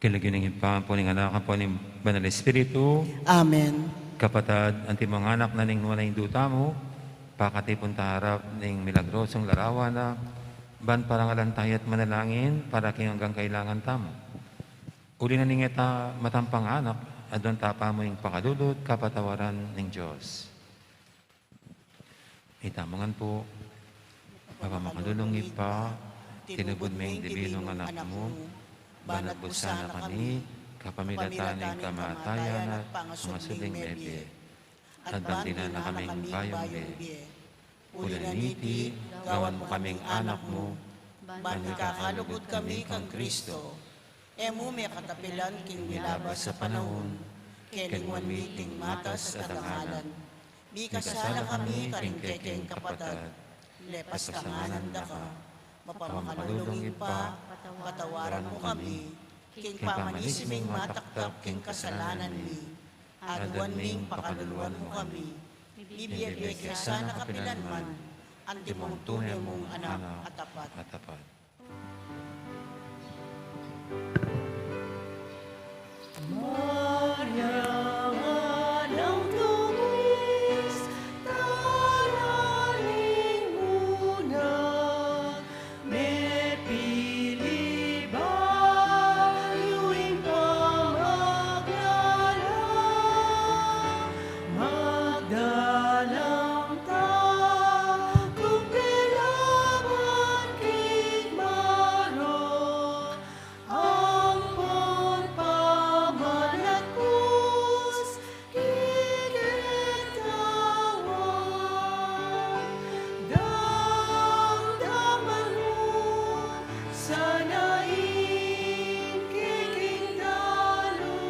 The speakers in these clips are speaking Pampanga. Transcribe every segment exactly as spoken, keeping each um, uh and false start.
King lagyu ning Ibpa, ampo ning Anak, ampo ning Banal Espiritu. Amen. Kapatad, antimong anak na ning nuan a Indu tamu, pakatipun ta harap ning milagrosung larawan na, ban parangalan ta ya at manalangin para king anggang kailangan tamu. Uli na ning e ta matampang anak, aduan ta pamu ing pakalulu at kapatawaran ning Dios. Itamu ngan pu. Mapamakalulung Ibpa, tinubud me ing dibinung Anak mu, banag busa na kami, kapamilatan ning kamatayan at pangasubling mebie. At ban dinan na kaming bayung bie. Uli na niti, gawan mu kaming anak mu, ban mikakalugud kami kang Kristo. E mu me katapilan king milabas a panaun, kelinguan mi iting matas a dangalan. Mikasala kami karing kekeng kapatad, lepas kanganan da ka. Mapamakalulung Ibpa, patawaran mu kami, king pamanis ming mataktak king kasalanan mi. Aduan ming pakaluluan mu kami. Bibie-bie ke sana kapilanman, antimong tune mung anak a tapat. Maria, alang dungis, tanaling muna, mepili bayu ing pamaglala, magdalang ta, kung pelaban king marok, ampon pamanatpus, kikitawa, damdaman mu sana ing kekeng dalu,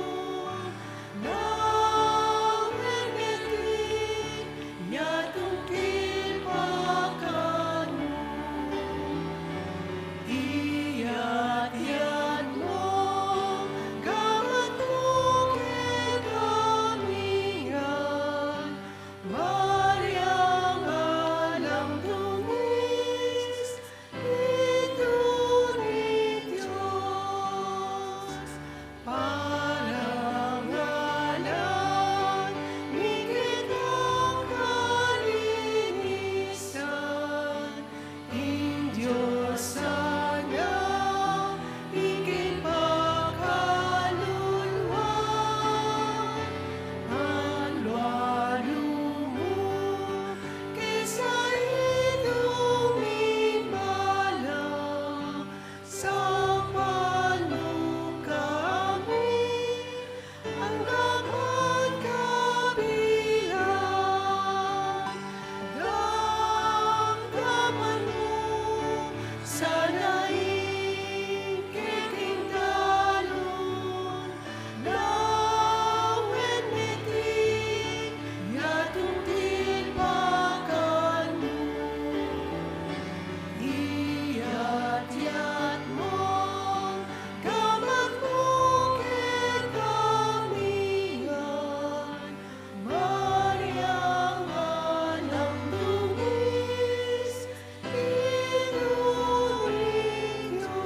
nang memeting yatung tilpakan mu. Iyat-iyat mu, gamat mu kekami ngan, Mariang alang dungis, Indu ning Dios, parangalan mi keka kalinisan, ing Dios sana ing pakaluluan, manlualu mu, kesa Indu ming balang, sampan mu kami, anggaman kapilan, damdaman mu sana ing kekeng dalu, lawen meting yatung tilpakan mu. Iyat-iyat mu, gamat mu kekami ngan, Mariang alang dungis, Indu ning Dios.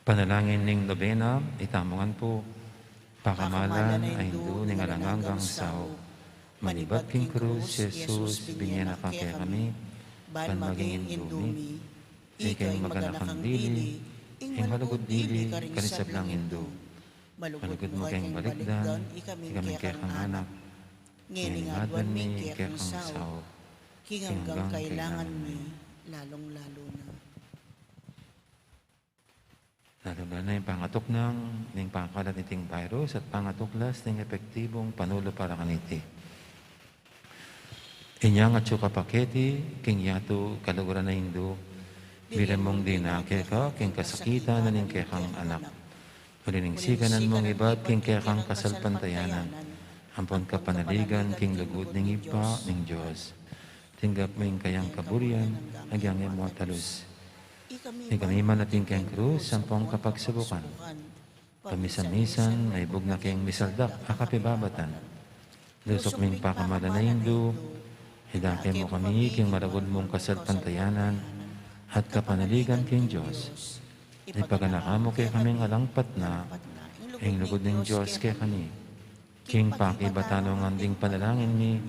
Panalangin ning nobena, itamu ngan pu. Pakamalan a Indu ning alang anggang saup, manibat king krus i Jesus, binye na ka kekami, ban maging Indu mi. Ika ing maganakang dili, ing malugud dili karing sablang Indu. Malugud mu keng balikdan ikaming kekang anak, ngening aduan mi ing kekang saup, king anggang kailangan mi, lalung-lalu na. Lalung-lalu na ing pangatuknang ning pangakalat niting virus at pangatuklas ning epektibung panulu para kaniti. Inyang atyu ka pa keti king yatu kaluguran a Indu, bire mung dina keka king kasakitan na ning kekang anak. Uli ning sikanan mung ibat king kekang kasalpantayanan, ampon kapanaligan king lugud ning Ibpa ning Dios. Tinggap mu ing kayang kaburian, agyang e mu atalus. Ikami man atin keng krus, ampong kapagsubukan. Pamisan-misan, maibug na keng misaldak a kapibabatan. Lusuk ming pakamalan a Indu, Idake mu kami king maragul mung kasalpantayanan at kapanaligan king Dios. Ipaganakan mu kekaming alang patna ing lugud ning Dios kekami. King pakibatan nung anding panalangin mi,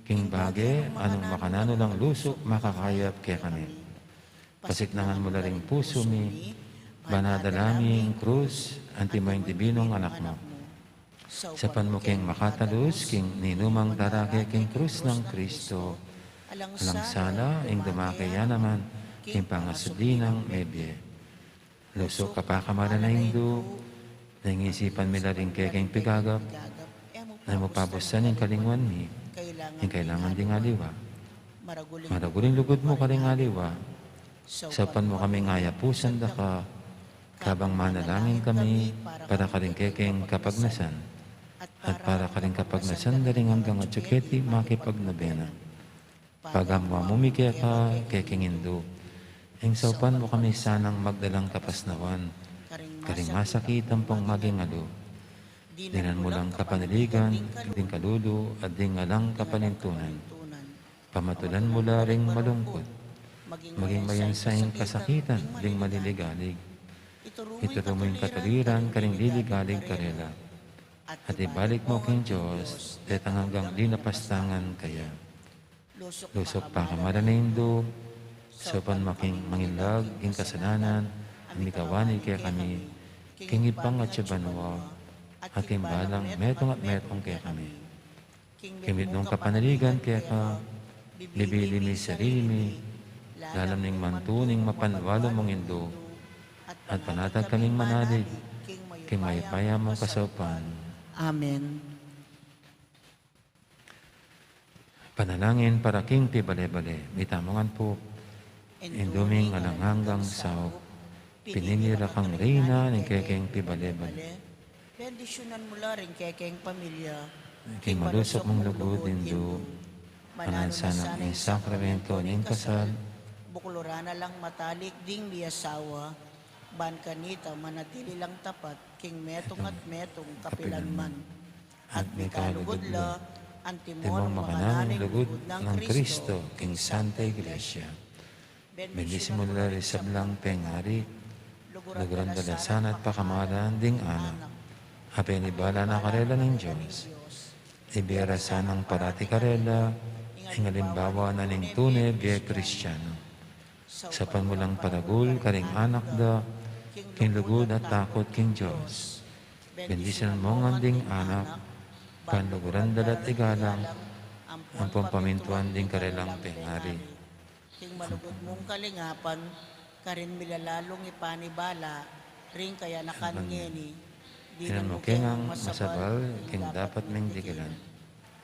king bage a nung makananu lang lusuk makakayap kekami. Pasiknangan mu la ring pusu mi, ban adala mi ing krus, anti mo ing dibinung anak mu. Saupan mu keng makatalus, king ninumang darake king krus nang Kristo. Alang sala, ing dumake ya naman, king pangasubli nang mebie. Lusuk a pakamalan a Indu, nung isipan mi la ring kekeng pigagap, e mu pabusan ing kalingwan mi, ing kailangan ding aliwa. Maragul ing lugud mu karing aliwa, saupan mu kaming ayapusan da ka, kabang manalangin kami, para karing kekeng kapagnasan, at para karing kapagnasan da ring anggang atyu keti makipagnobena. Pagamuan mu mi keka, kekeng Indu. Ing saupan mu kami sanang magdalang kapasnawan karing masakit ampong maging alu. Dinan mu lang kapanaligan ding kalulu at ding alang kapanintunan. Pamatulan mu la ring malungkut. Maging mayansa ing kasakitan ding maliligalig. Ituru mu ing katuliran karing liligalig karela. At ibalik mu king Dios detang anggang di napastangan kaya. Lusuk pakamalan a Indu, saupan mu kaming mangilag king kasalanan a mikawani kekami, king Ibpang atyu banua, at king balang metung at metung kekami. King mitmung kapanaligan keka, bibili mi sarili mi, lalam ning mantu ning mapanwalu mung Indu, at panatag kaming manalig king mayupaya mung kasaupan. Amen. Panalangin para king pibale-bale. Mitamu ngan pu. Indu ming alang anggang saup, pinili ra kang reyna ning kekeng pibale-bale. Bendisyunan mu la ring kekeng pamilya king malusuk mung lugud, Indu. Mananu na sana ing sakramento ning kasal, bukluran na lang matalik ding miasawa, ban kanita manatili lang tapat king metung at metung kapilanman. At mikalugud la, antimong makananu ing lugud nang Kristo king Santa Iglesia. Bendisyunan mu la ring sablang pengari, luguran da la sana at pakamalan ding anak a penibala na karela ning Dios. Ibie ra sanang parati karela ing alimbawa na ning tune bie Kristiano. Saupan mu lang paragul karing anak da king lugud at takut king Dios. Bendisyunan mu ngan ding anak, ban luguran da la't igalang ampong pamintuan ding karelang pengari. King malugud mung kalingapan, karin mi la lalung ipanibala ring kayanakan ngeni. Dinan mu ke ngang masabal king dapat ming dikilan.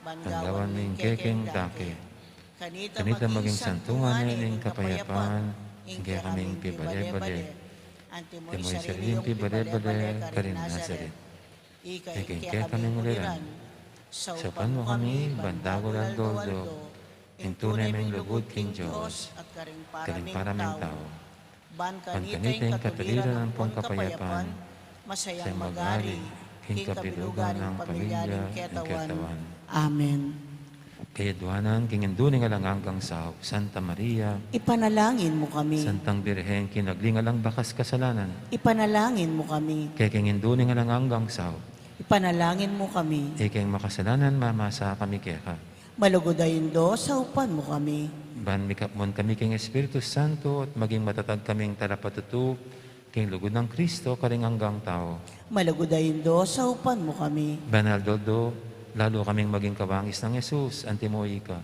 Ban gawan mi ing kekeng dake. Kanita maging santungan ne ning kapayapan ing kekaming pibale-bale. Antimo ing sariling pibale-bale karin Nazaret. Ika ing kekaming uliran. Saupan mu kami ban dagul aldo-aldo ing tune ming lugud king Dios at karing paraming tau. Ban kanita ing katuliran ampong kapayapan, masayang magari king kapilugan ning pamilya ning ketawan. Amen. Kayadwanan king Indu ning alang anggang saup, Santa Maria. Ipanalangin mu kami. Santang Birhen, kinagli ning alang bakas kasalanan. Ipanalangin mu kami. Kekeng Indu ning alang anggang saup. Ipanalangin mu kami. Ikeng makasalanan, mamasa kami keka. Malugud a Indu, saupan mu kami. Ban mikapmon kami king Espiritu Santo at maging matatag kaming talapatutu king lugud nang Kristo karing anggang tau. Malugud a Indu, saupan mu kami. Ban aldo-aldo lalu kaming maging kawangis nang Jesus, antimo ika.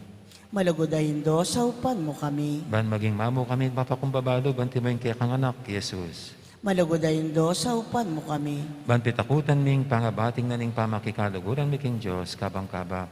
Malugud a Indu, saupan mu kami. Ban maging mamu kami mapakumbaba lub, antimo ing kekang anak, Jesus. Malugud a Indu, saupan mu kami. Ban pitakutan ming pangabating na ning pamakikaluguran mi king Dios, kabang-kaba.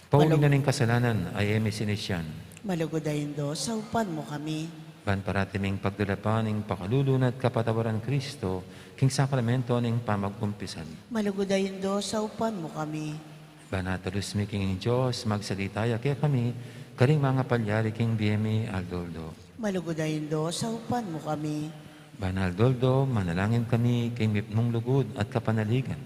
Pauli na ning kasalanan a e mi sinisyan. Malugud a Indu, saupan mu kami. Ban parati ming pagdulapan ing pakalulu na at kapatawaran Kristo, king sakramento ning pamagkumpisal. Malugud a Indu, saupan mu kami. Ban atalus mi king Dios, magsalita ya kekami, karing mangapalyari king bie mi aldo-aldo. Malugud a Indu, saupan mu kami. Ban aldo-aldo, manalangin kami king mipnung lugud at kapanaligan,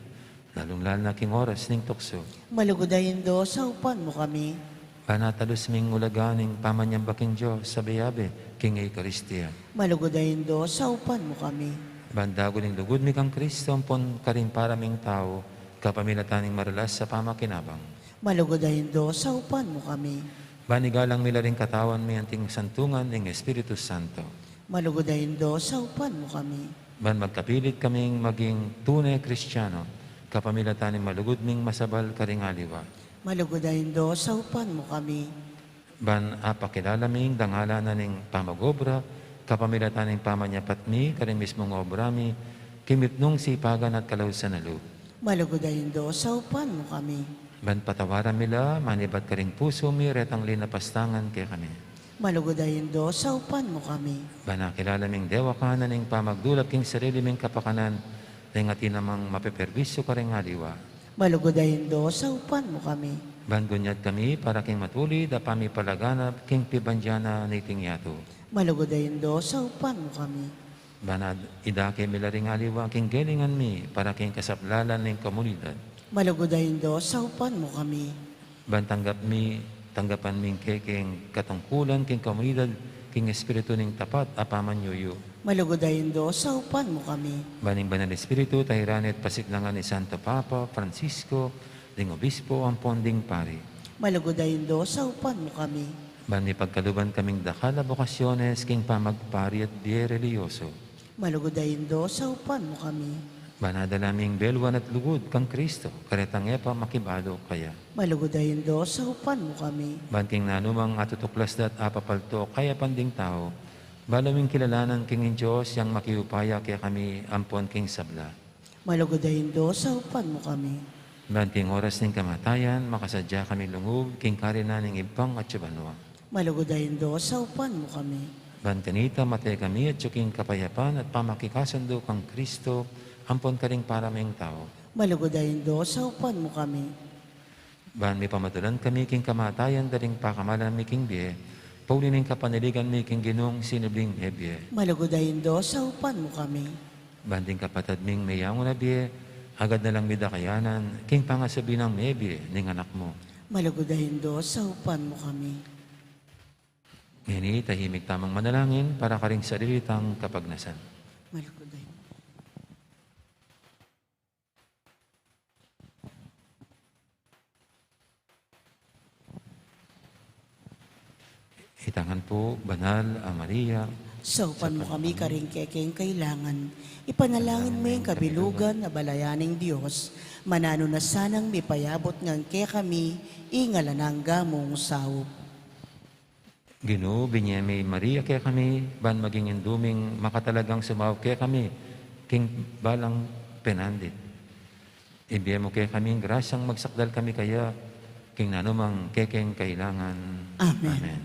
lalung-lalu na king oras ning tuksu. Malugud a Indu, saupan mu kami. Ban atalus ming ulaga ning pamanyamba king Dios a abe-abe king Eukaristia. Malugud a Indu, saupan mu kami. Ban dagul ing lugud mi kang Kristo ampon karing para ming tau, kapamilatan ning maralas a pamakinabang. Malugud a Indu, saupan mu kami. Ban igalang mi la ring katawan mi anting santungan ning Espiritu Santo. Malugud a Indu, saupan mu kami. Ban magkapilit kaming maging tune Kristiano, kapamilatan ning malugud ming masabal karing aliwa. Malugud a Indu, saupan mu kami. Ban apakilala mi ing dangalan na ning pamag-obra, kapamilatan ning pamanyapat mi karing mismung obra mi, king mipnung sipagan at kalausan a lub. Malugud a Indu, saupan mu kami. Ban patawaran mi la, manibat karing pusu mi, retang linapastangan kekami. Malugud a Indu, saupan mu kami. Ban akilala ming dewakan na ning pamagdulap king sarili ming kapakanan, ning atin namang mapeperwisyu karing aliwa. Malugud a Indu, saupan mu kami. Ban gunyat kami para king matulid a pamipalaganap king pibandian na niting yatu. Malugud a Indu, saupan mu kami. Ban ad-, idake mi la ring aliwa king gelingan mi para king kasaplalan ning komunidad. Malugud a Indu, saupan mu kami. Ban tanggap mi, tanggapan ming kekeng katungkulan king komunidad, king espiritu ning tapat a pamanyuyu. Malugud a Indu, saupan mu kami. Ban ing Banal Espiritu, tairan at pasiklangan ni Santo Papa Francisco, ding obispo, ampon ding pari. Malugud a Indu, saupan mu kami. Ban mipagkaluban kaming dakal a bokasyones king pamagpari at bie relihiyoso. Malugud a Indu, saupan mu kami. Ban adala ming beluan at lugud kang Kristo, karetang e pa makibalu kaya. Malugud a Indu, saupan mu kami. Ban king nanumang atutuklas da at apapalto kaya panding tau, balu ming kilalanan king Dios yang makiupaya kekami ampon king sabla. Malugud a Indu, saupan mu kami. Ban king oras ning kamatayan, makasadya kami lungub king karinan ning Ibpang atsu banua. Malugud a Indu, saupan mu kami. Ban kanita mate kami atsu king kapayapan at pamakikasundu kang Kristo, ampon karing para ming tau. Malugud a Indu, saupan mu kami. Ban mipamatulan kami king kamatayan da ring pakamalan mi king bie, pauli ning kapanaligan mi king Ginung sinubling mebie. Malugud a Indu, saupan mu kami. Ban ding kapatad ming meyangu na bie, agad na lang mi da kayanan king pangasubli nang mebie ning Anak mu. Malugud a Indu, saupan mu kami. Ngeni, tahimik tamung manalangin para karing sarili tang kapagnasan. Malugud a Indu. Itang ngan pu, Banal a Maria, saupan mu kami karing kekeng kailangan. Ipanalangin mu ing kabilugan a balayan ning Dios, mananu na sanang mipayabut ngan kekami ing alang angga mung saup. Ginu, binye me i Maria kekami, ban maging indu ming makatalagang sumaup kekami king balang penandit. Ibie mu kekami ing grasyang magsakdal kami kaya king nanumang kekeng kailangan. Amen. Amen.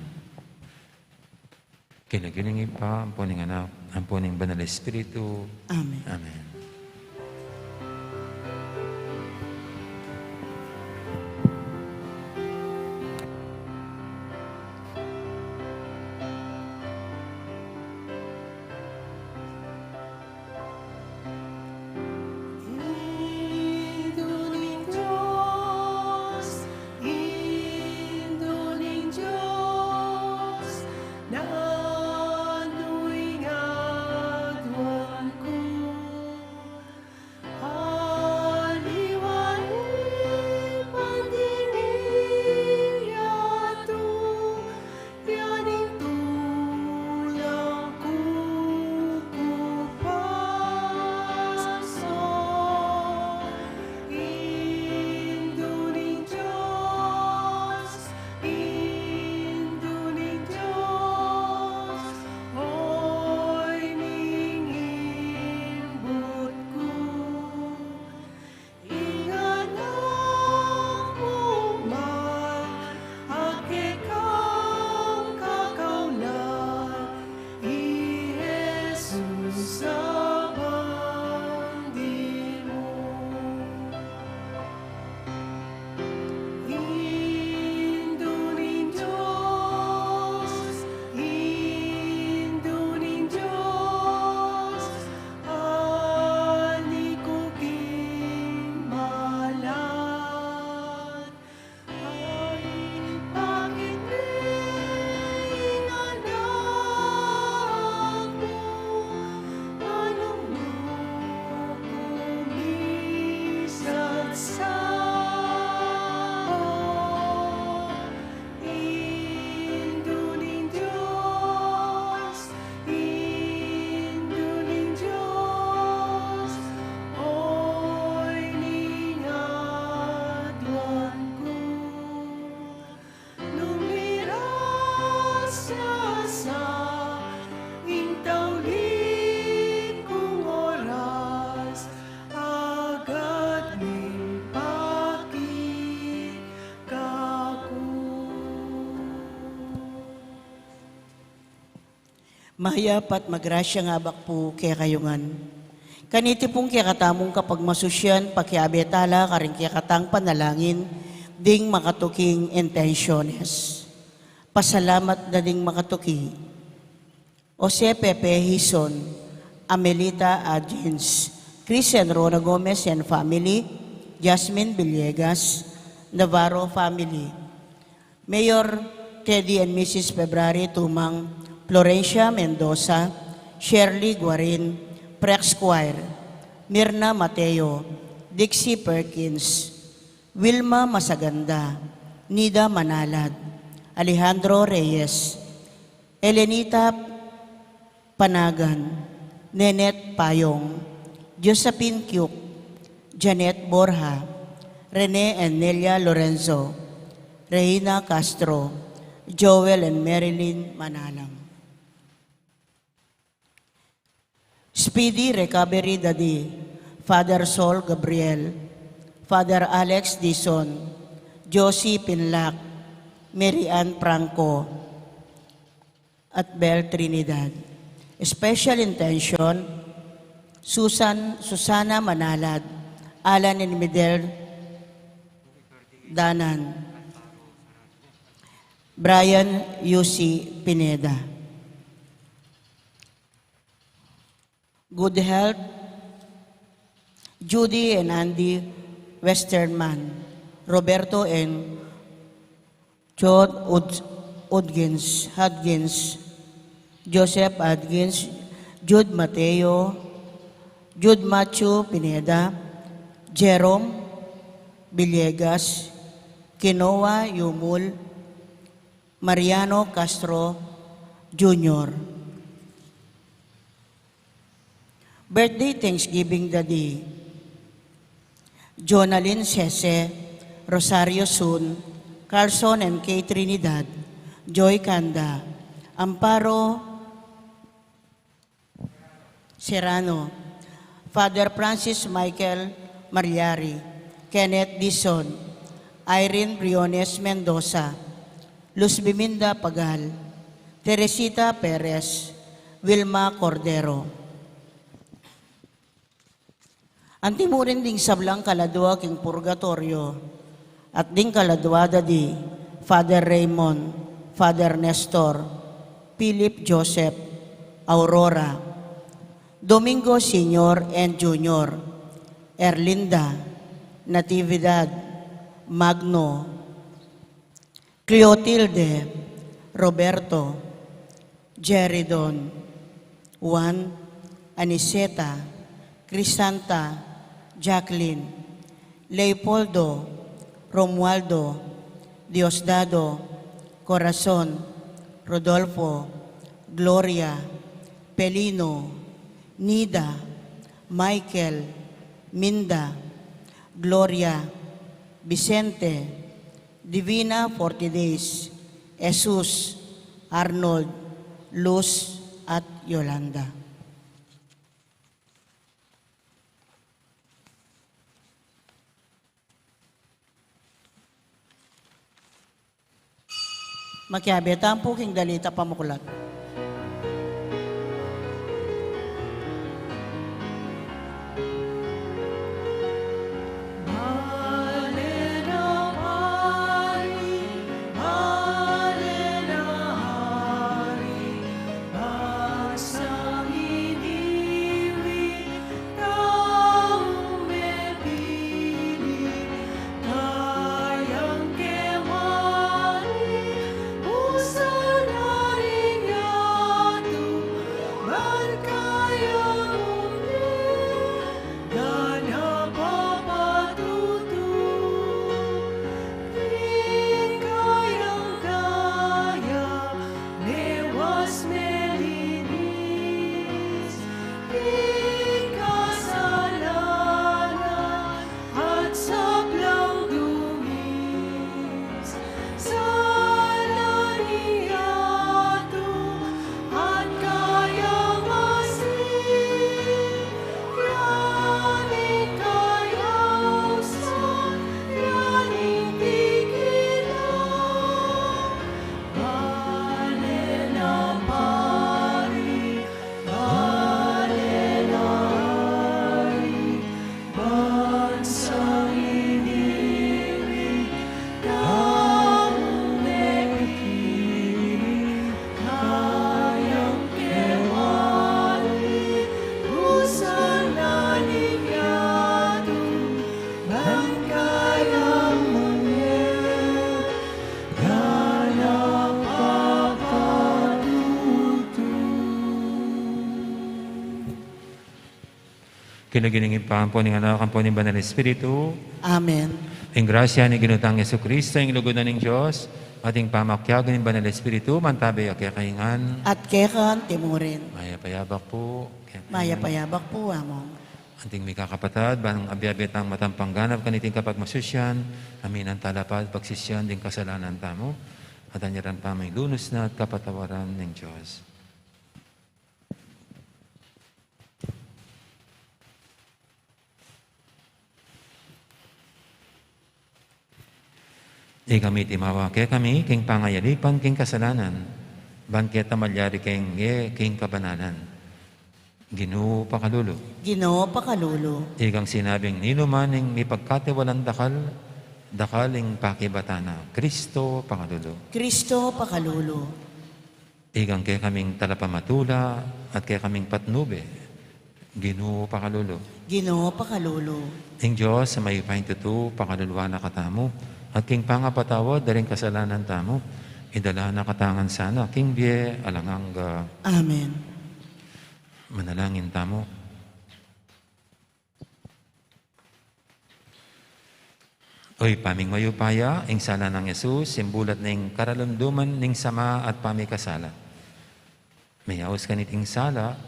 King lagyu ning Ibpa, ampon ning Anak, ampon ning Banal Espiritu. Amen. Amen. Mayap at magrasyang abak pu kekayu ngan. Kaniti pung kekatamung kapagmasusyan, pakiabe tala karing kekatang panalangin ding makatuking intensyones. Pasalamat da ding makatuki. Jose Pepe Hizon, Amelita Adkins, Chris and Rona Gomez and family, Jasmine Villegas, Navarro family, Mayor Teddy and Missus February Tumang, Florencia Mendoza, Shirley Guarin, Prex Choir, Mirna Mateo, Dixie Perkins, Wilma Masaganda, Nida Manalad, Alejandro Reyes, Elenita Panagan, Nenet Payong, Josephine Kiuk, Janet Borja, Rene and Nelia Lorenzo, Reina Castro, Joel and Marilyn Manalang. Speedy recovery, Daddy. Father Sol Gabriel, Father Alex Dizon, Josie Pinlac, Mary Ann Franco, at Bel Trinidad. Special intention, Susan, Susana Manalad, Alan and Midel Danan, Brian Yusi Pineda. Good health, Judy and Andy Westerman, Roberto and John Ud-, Udgens, Hudgens, Joseph Adkins, Jude Mateo, Jude Matthew Pineda, Jerome Villegas, Kinoa Yumul, Mariano Castro Junior. Birthday Thanksgiving, Daddy. Jonalyn Sese, Rosario Sun, Carlson and Kay Trinidad, Joy Canda, Amparo Serrano, Father Francis Michael Mariari, Kenneth Dizon, Irene Briones Mendoza, Luz Biminda Pagal, Teresita Perez, Wilma Cordero. Anti mu rin ding sablang kaladua king purgatoryo, at ding kaladua da di Father Raymond, Father Nestor, Philip Joseph, Aurora, Domingo Senior and Junior, Erlinda, Natividad, Magno, Cleotilde, Roberto, Jeridon, Juan, Aniceta, Crisanta, Jacqueline, Leopoldo, Romualdo, Diosdado, Corazon, Rodolfo, Gloria, Pelino, Nida, Michael, Minda, Gloria, Vicente, Divina, Forty Days, Jesus, Arnold, Luz, at Yolanda. Makiabe tamu pu king dalita pamuklat. King lagyu ning Ibpa, ampo ning Anak, ampo ning Banal Espiritu. Amen. Ing grasya ning Ginu tang Jesucristo, ing lugud na ning Dios, at ing pamakiabe ning Banal Espiritu, mantabe ya kekayu ngan. At keka naman murin. Mayap a abak pu. Mayap a abak pu, Among. Anting mikakapatad, ban abe-abe tang matampang ganap kaniting kapagmasusyan, aminan tala pa at pagsisian ding kasalanan tamu, at anyaran pa ing lunus na at kapatawaran ning Dios. Ikami, timawa kekami king pangayalipan king kasalanan, ban keta malyari keng e king kabanalan. Ginu, pakalulu. Ginu, pakalulu. Ikang sinabing ninuman ing mipagkatiwalang dakal, dakal ing pakibatan na. Kristo, pakalulu. Kristo, pakalulu. Ikang kekaming talapamatula at kekaming patnube, Ginu, pakalulu. Ginu, pakalulu. Ing Dios a mayupayang tutu, pakaluluan na katamu, at king pangapatawad da ring kasalanan tamu, idala na katamu ngan sana king bie alang angga. Amen. Manalangin tamu. O Ibpa ming mayupaya, ing sala nang Jesus, simbulat ning karalumduman ning sama at pamikasala. Meyaus kaniting sala,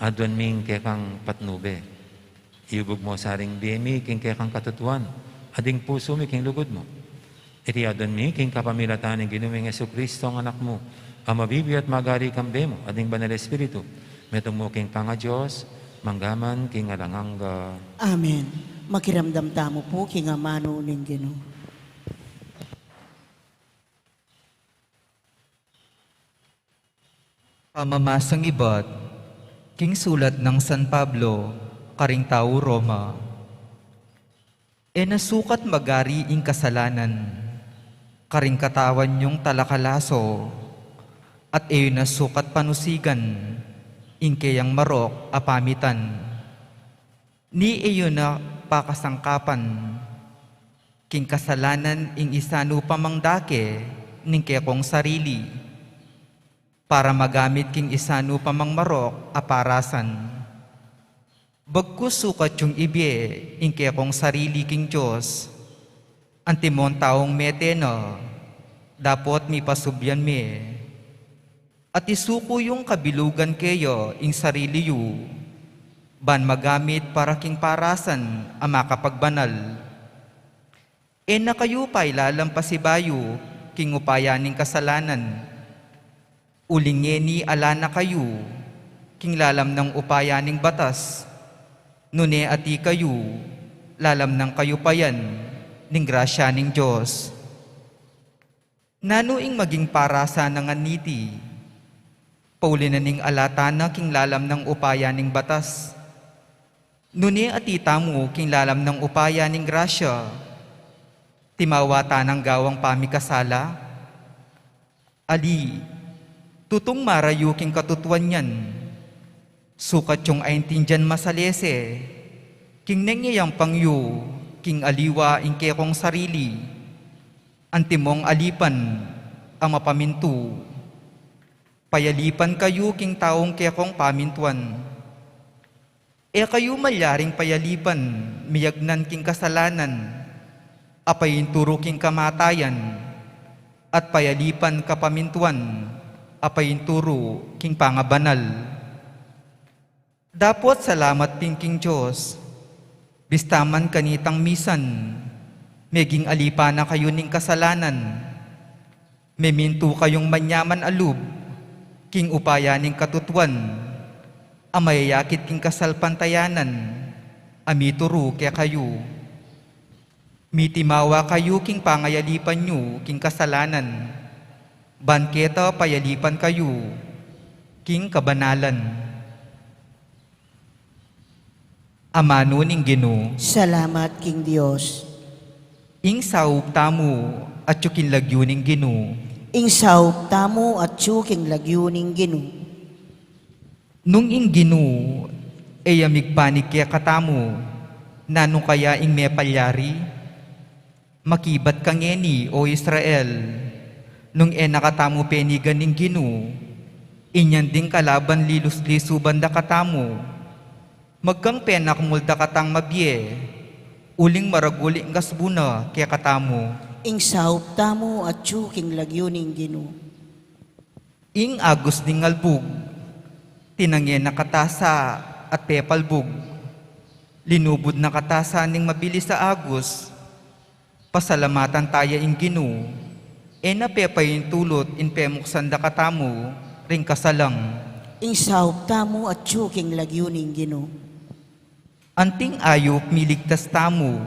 aduan mi ing kekang patnube. Iubug mu sa ring bie mi king kekang katutuan, at ing pusu mi king lugud mu. Iti aduan mi king kapamilatan ning Ginu ming Jesucristo, ing Anak mu, a mabibie at magari kambe mu at ning Banal Espiritu, metung mu king pangaDios, mangga man king alang angga. Amen. Makiramdam tamu pu king amanu ning Ginu. Pamamasang ibat king sulat nang San Pablo karing tau Roma. E na sukat magari ing kasalanan karing katawan yung talakalaso, at e yu na sukat panusigan ing keyang marok a pamitan. Ni e yu na pakasangkapan king kasalanan ing isanu pa mang dake ning kekong sarili, para magamit king isanu pa mang marok a parasan. Bagkus sukat yung ibie ing kekong sarili king Dios, antimong taung mete na, dapot mipasubyan me. At isuku yung kabilugan keya ing sarili yu, ban magamit para king parasan a makapagbanal. E na kayu pailalam pasibayu king upaya ning kasalanan. Uling ngeni ala na kayu king lalam nang upaya ning batas, nune ati kayu lalam nang kayupayan ning grasya ning Dios. Nanu ing maging parasan na ngan niti? Pauli na ning ala tana king lalam nang upaya ning batas, nune ati tamu king lalam nang upaya ning grasya? Timawa tanang gawang pamikasala? Ali, tutung marayu king katutuan yan. Sukat yung aintindian masalese king neng yayampang yu king aliwa ing kekong sarili, antimong alipan a mapamintu. Payalipan kayu king taung kekong pamintuan. E kayu malyaring payalipan miyagnan king kasalanan a painturu king kamatayan, at payalipan kapamintuan a painturu king pangabanal. Dapot salamat pin king Dios, bista man kanitang misan meging alipan na kayu ning kasalanan, memintu kayung manyaman a lub king upaya ning katutuan a mayayakit king kasalpantayanan a mituru kekayu. Mitimawa kayu king pangayalipan yu king kasalanan, ban keta payalipan kayu king kabanalan. Amanu ning Ginu. Salamat king Dios. Ing saup tamu atyu king lagyu ning Ginu. Ing saup tamu atyu king lagyu ning Ginu. Nung ing Ginu e ya migpanik kekatamu, nanu kaya ing mepalyari? Makibat ka ngeni, o Israel, nung e na katamu penigan ning Ginu, inya ding kalaban liluslisuban da katamu. Magkang penakmul da katang mabie, uling maragul ing kasbu na kekatamu. Ing saup tamu atyu king lagyu ning Ginu. Ing agus ning albug, tinange na kata sa at pepalbug. Linubud na kata sa ning mabilis a agus. Pasalamatan taya ing Ginu, e na pepaintulut ing pemuksan da katamu ring kasalang. Ing saup tamu atyu king lagyu ning Ginu. Anting ayup miligtas tamu,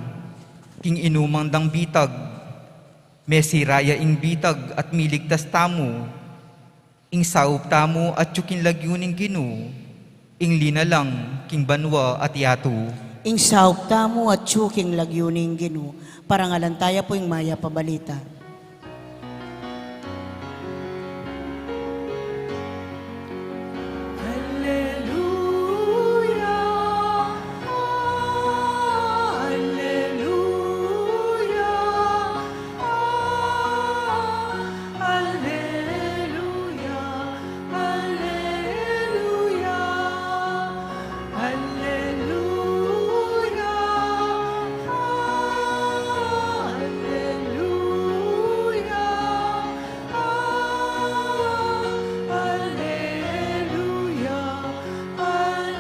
king inumang dang bitag, mesira ya ing bitag at miligtas tamu, ing saup tamu atyu king lagyu ning Ginu, ing linalang king banua at yatu. Ing saup tamu atyu king lagyu ning Ginu, parangalan taya pu ing mayap a balita. Alleluia, alleluia, alleluia, alleluia, alleluia. Alleluia, alleluia.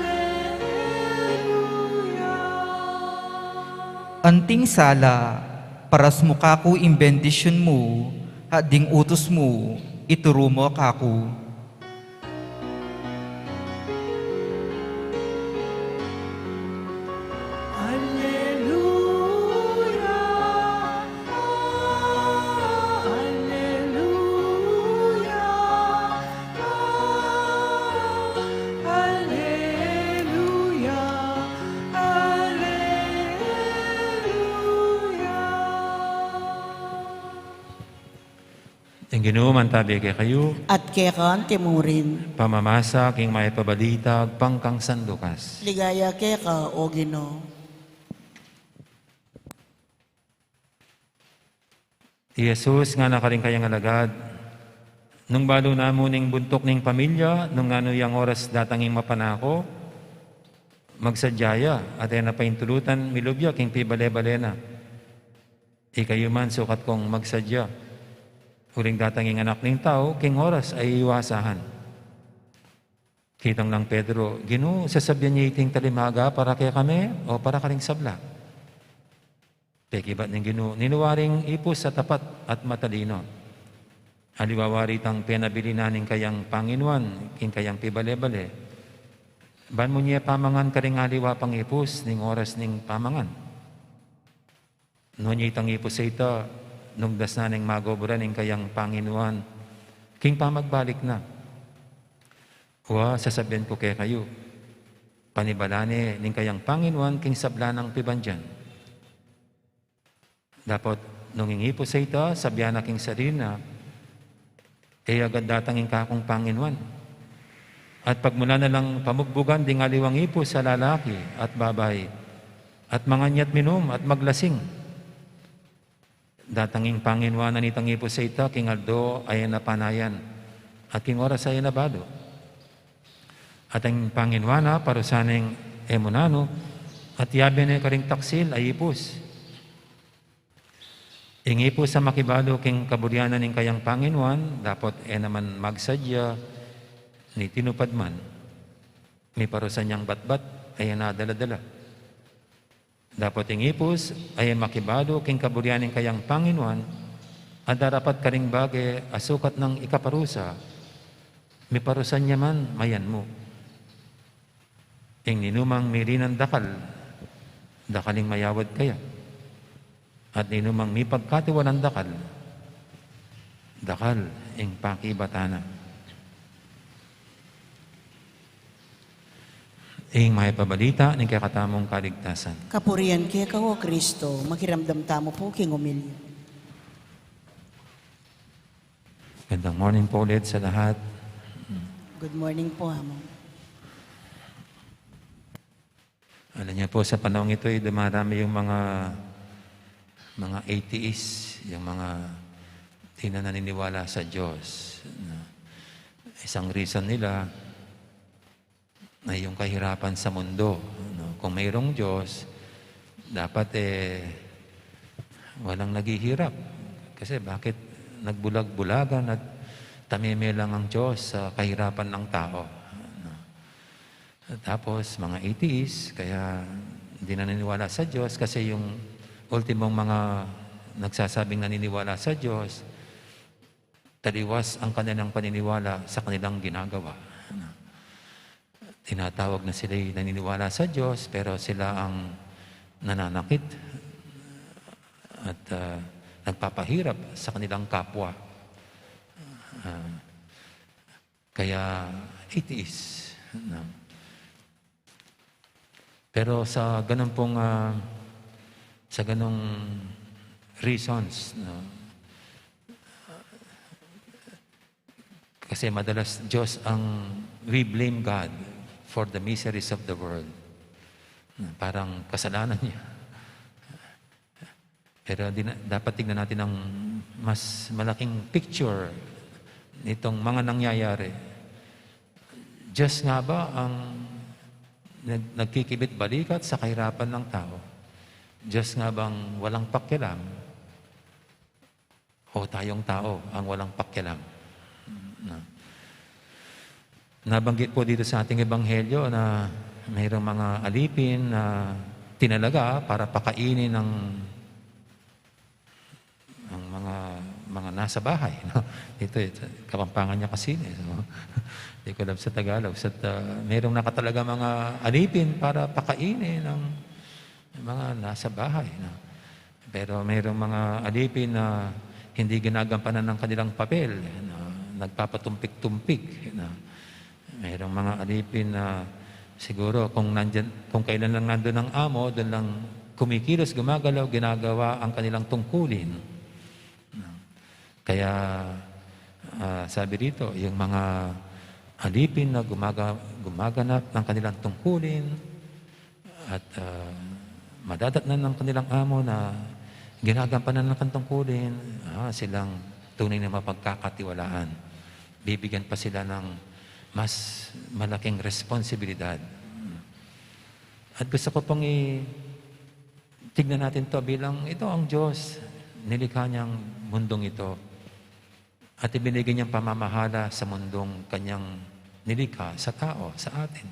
Anting sala, paras mu kaku ing bendisyun mu, at ding utus mu, ituru mu kaku. Alleluia, alleluia, alleluia, alleluia. Ing Ginu mantabi kekayu. At keka anti murin. Pamamasa king mayap a balita agpang kang San Lucas. Ligaya keka, O Ginu. I Jesus ngana karing kayang alagad, nung balu na mu ning buntuk ning pamilya, nung nanu yang oras datang ing mapanako, magsadya ya, at e na paintulutan milub ya king pibale-bale na. Ikayu man sukat kong magsadya. Uling datang ing Anak ning Tau, king oras a e yu asahan. Kitang nang Pedro, Ginu, sasabian ye iting talimaga para kekami o para karing sabla? Pekibat ning Ginu, ninu waring ipus a tapat at matalino. Aliwa wari itang penabilin na ning kayang panginuan king kayang pibale-bale, ban mu ne pamangan karing aliwa pang ipus ning oras ning pamangan. Nune itang ipus a ita, nung das na neng magoburan ing kayang panginuan king pamagbalik na. Wa, sasabian ku kekayu, panibalan ne ning kayang panginuan king sabla nang pibandian. Dapot nung ing ipus a ita, sabian na king sarili na, e agad datang ing kakung panginuan. At pagmulan na lang pamugbugan ding aliwang ipus a lalaki at babai, at mangan ya at minum at maglasing. Datang ing panginuan na nitang ipus a ita king aldo a e na panayan, at king oras a e na balu. At ing panginuan na parusan neng e mu nanu, at yabe ne karing taksil a ipus. Ing ipus a makibalu king kaburian na ning kayang panginuan, dapot e naman magsadya ni tinupad man, miparusan yang batbat a e na dala-dala. Dapot ing ipus a e makibalu king kaburian ning kayang panginuan, a darapat karing bage a sukat nang ikaparusa, miparusan ya man mayanmu. Ing ninumang mirinan dakal, dakal ing mayawad kaya. At ninumang mipagkatiwalan dakal, dakal ing pakibatan na. Ing mayap a balita ning kekatamung kaligtasan. Kapurian keka, O Kristo. Makiramdam tamu pu king omilya. Magandang morning po ulit sa lahat. Good morning po, Amo. Alam niyo po, sa panahong ito, eh, dumarami yung mga, mga atheist, yung mga di na naniniwala sa Diyos, no? Isang reason nila, na yung kahirapan sa mundo, no? Kung mayroong Diyos, dapat, eh, walang naghihirap. Kasi bakit nagbulag-bulagan at tameme lang ang Diyos sa kahirapan ng tao, no? Tapos, mga atheist, kaya hindi naniniwala sa Diyos kasi yung ultimong mga nagsasabing naniniwala sa Diyos, taliwas ang kanilang paniniwala sa kanilang ginagawa. Tinatawag na sila'y naniniwala sa Diyos, pero sila ang nananakit at, ah, nagpapahirap sa kanilang kapwa. Ah, kaya atheist, no? Pero sa ganun pong, ah, sa ganung reasons, no? Kasi madalas Diyos ang, we blame God for the miseries of the world. Parang kasalanan niya. Pero di na, dapat tignan natin ang mas malaking picture nitong mga nangyayari. Diyos nga ba ang nag-, nagkikibit balikat sa kahirapan ng tao? Diyos nga bang walang pakialam? O tayong tao ang walang pakialam? Na, nabanggit po dito sa ating ebanghelyo na mayroong mga alipin na tinalaga para pakainin ng, ng mga, mga nasa bahay, no? Ito, ito, Kapampangan niya kasi, eh, no? Di ko alam sa Tagalog. Sa, ah, mayroong nakatalaga mga alipin para pakainin ng mga nasa bahay, no? Pero mayroong mga alipin na hindi ginagampanan ng kanilang papel, no? Nagpapatumpik-tumpik, no? Mayroong mga alipin na siguro kung nandyan, kung kailan lang nandun ang amo, dun lang kumikilos, gumagalaw, ginagawa ang kanilang tungkulin. No? Kaya, ah, sabi rito, yung mga alipin na gumaga-, gumaganap ng kanilang tungkulin at, ah, madadatnan ng kanilang amo na ginagampanan ng kanilang tungkulin, ah, silang tunay na mapagkakatiwalaan. Bibigyan pa sila ng mas malaking responsibilidad. At gusto ko pong i-, tignan natin 'to bilang ito ang Diyos, nilikha niya ang mundong ito. At ibinigay niyang pamamahala sa mundong kanyang nilikha, sa tao, sa atin.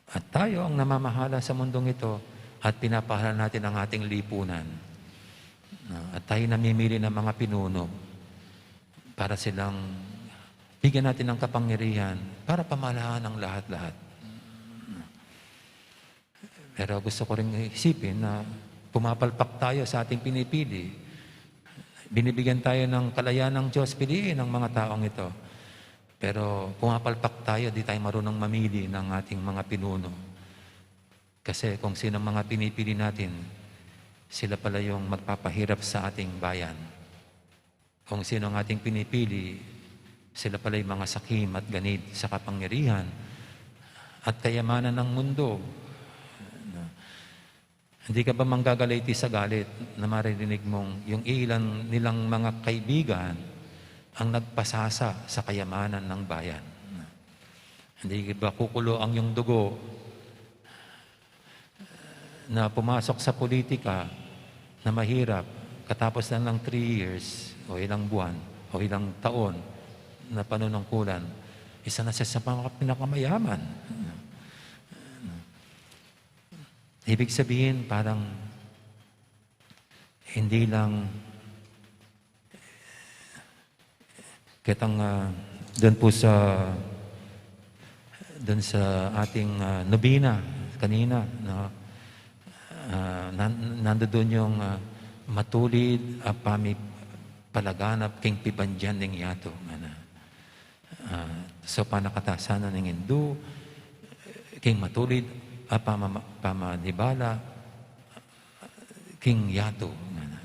At tayo ang namamahala sa mundong ito at pinapahala natin ang ating lipunan. Na, at tayo namimili ng mga pinuno para silang bigyan natin ng kapangyarihan para pamahalaan ang lahat-lahat. Pero gusto ko ring isipin na pumapalpak tayo sa ating pinipili. Binibigyan tayo ng kalayaan ng Diyos piliin ang mga taong ito. Pero pumapalpak tayo, di tayo marunong mamili ng ating mga pinuno. Kasi kung sino ang mga pinipili natin, sila pala yung magpapahirap sa ating bayan. Kung sino ang ating pinipili, sila pala yung mga sakim at ganid sa kapangyarihan at kayamanan ng mundo. Hindi ka ba manggagalit sa galit na maririnig mong yung ilan nilang mga kaibigan ang nagpasasa sa kayamanan ng bayan? Hindi ba kukulo ang iyong dugo na pumasok sa politika na mahirap, katapos lang ng three years o ilang buwan o ilang taon na panunungkulan, isa na siya sa mga pinakamayaman? Ibig sabihin, parang hindi lang kitang, ah, dun po sa, dun sa ating, ah, nobena kanina, no? Ah, nan-, nandun yung, ah, matulid a pamipalaganap king pibandian ning yatu, ngana. Ah, so panakatasan na ning Indu, king matulid a pamama-, pamanibala king yatu, ngana.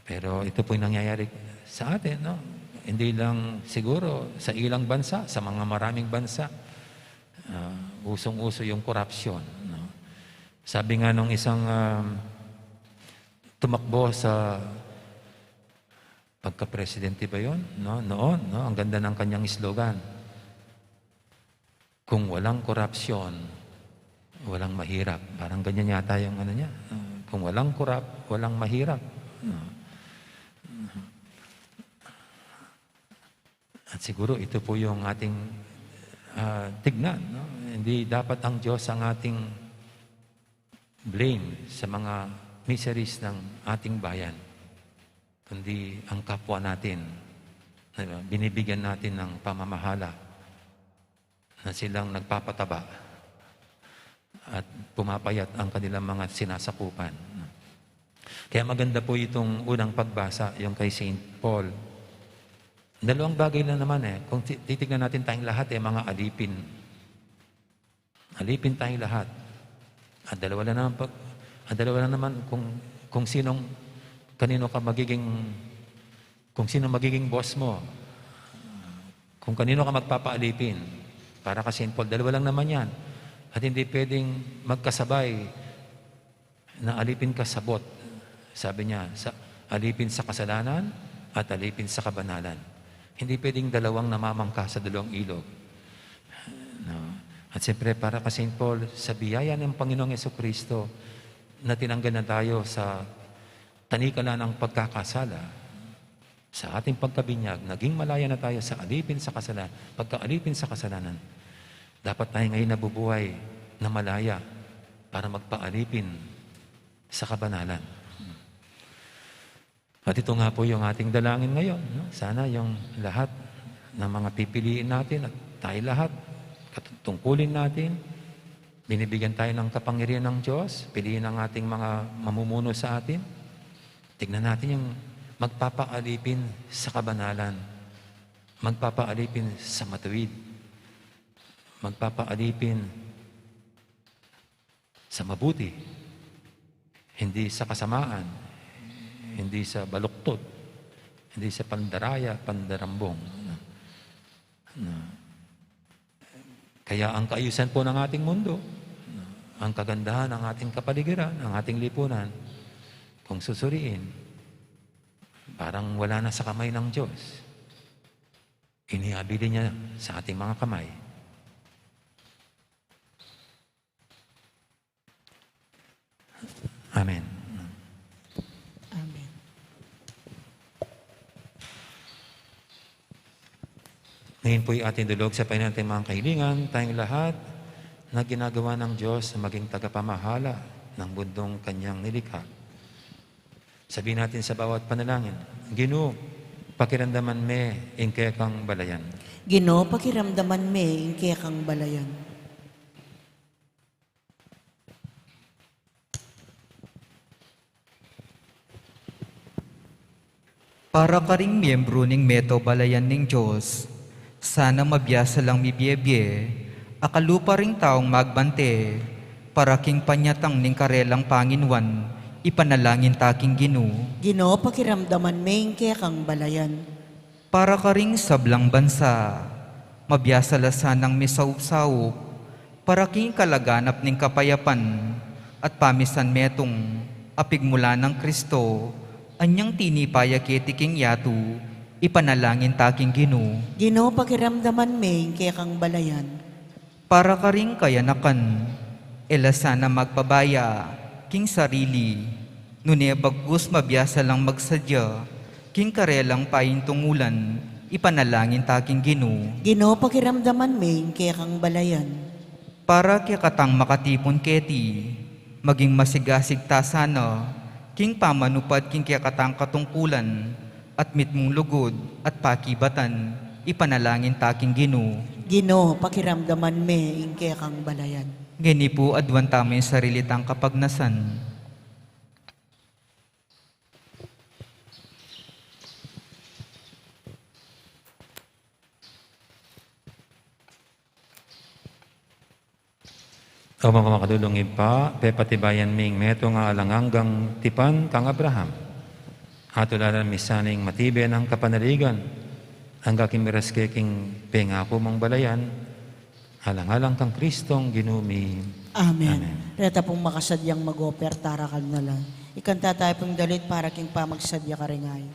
Pero ito po yung nangyayari sa atin, no? Hindi lang siguro sa ilang bansa, sa mga maraming bansa, ah, usong-uso yung korupsyon, no? Sabi nga nung isang, um, tumakbo sa pagka-presidente ba yun? No? Noon, no? Ang ganda ng kanyang slogan. Kung walang korapsyon, walang mahirap. Parang ganyan yata yung ano niya. Ah, kung walang korap, walang mahirap. Ah. At siguro ito po yung ating, ah, tignan, no? Hindi dapat ang Diyos ang ating blame sa mga miseries ng ating bayan, kundi ang kapwa natin na binibigyan natin ng pamamahala na silang nagpapataba at pumapayat ang kanilang mga sinasakupan. Kaya maganda po itong unang pagbasa, yung kay Saint Paul. Dalawang bagay lang naman eh. Kung ti-, titignan natin tayong lahat eh, mga alipin. Alipin tayong lahat. At dalawa lang naman pag, at dalawa lang naman kung, kung sinong, kanino ka magiging, kung sino magiging boss mo. Kung kanino ka magpapaalipin. Para kay Saint Paul, dalawa lang naman yan. At hindi pwedeng magkasabay na alipin ka sabot. Sabi niya, sa, alipin sa kasalanan at alipin sa kabanalan. Hindi pwedeng dalawang namamangka sa dalawang ilog. No? At siyempre, para kay Saint Paul, sa biyaya ng Panginoong Yesu Kristo na tinanggal na tayo sa tanikala ng pagkakasala, sa ating pagkabinyag, naging malaya na tayo sa alipin sa kasalanan. Pagka alipin sa kasalanan, dapat tayo ngayon nabubuhay na malaya para magpaalipin sa kabanalan. At ito nga po yung ating dalangin ngayon, no? Sana yung lahat ng mga pipiliin natin at tayo lahat, katungkulin natin, binibigyan tayo ng kapangyarihan ng Diyos, piliin ang ating mga mamumuno sa atin. Tignan natin yung magpapaalipin sa kabanalan, magpapaalipin sa matuwid, magpapaalipin sa mabuti, hindi sa kasamaan, hindi sa baluktot, hindi sa pandaraya, pandarambong. Na, na, kaya ang kaayusan po ng ating mundo, na, ang kagandahan ng ating kapaligiran, ng ating lipunan, kung susuriin, parang wala na sa kamay ng Diyos. Iniabili niya sa ating mga kamay. Amen. Amen. Ngayon po'y ating dulog sa panalangin ng mga kahilingan, tayong lahat na ginagawa ng Diyos na maging tagapamahala ng mundong kanyang nilikha. Sabihin natin sa bawat panalangin, Ginu, pakiramdaman me ing kekang balayan. Ginu, pakiramdaman me ing kekang balayan. Para karing miyembru ning meto balayan ning Dios, sana mabiasa lang mibie-bie, akalupa ring taung magbante, para king panyatang ning karelang panginuan, ipanalangin ta king Ginu. Ginu, pakiramdaman me ing kekang balayan. Para karing sablang bansa, mabiasa la sanang misaup-saup, para king kalaganap ning kapayapan at pamisan metung a pigmulan nang Kristo, anyang tinipa ya keti king yatu, ipanalangin ta king Ginu. Ginu, pakiramdaman me ing kekang balayan. Para karing kayanakan, e la sana magpabaya king sarili, nune bagkus mabiasa lang magsadya king karelang paintungulan, ipanalangin ta king Ginu. Ginu, pakiramdaman me ing kekang balayan. Para kekatang makatipun keti, maging masigasig ta sana king pamanupad king kekatang katungkulan at mitmung lugud at pakibatan, ipanalangin ta king Ginu. Ginu, pakiramdaman me ing kekang balayan. Ngeni pu, aduan tamu ing sarili tang kapagnasan. O makamakadulung Ibpa, pepatibayan ming metung a alang anggang tipan kang Abraham. Atularan mi sana ing matibe nang kapanaligan, angga king miras ke king pengaku mung balayan, alang-alang kang Kristong Ginu mi. Amen. Amen. Reta pung makasadyang mag-offer, tarakal na la. Ikanta tayu pung dalit para king pamagsadya karing ain.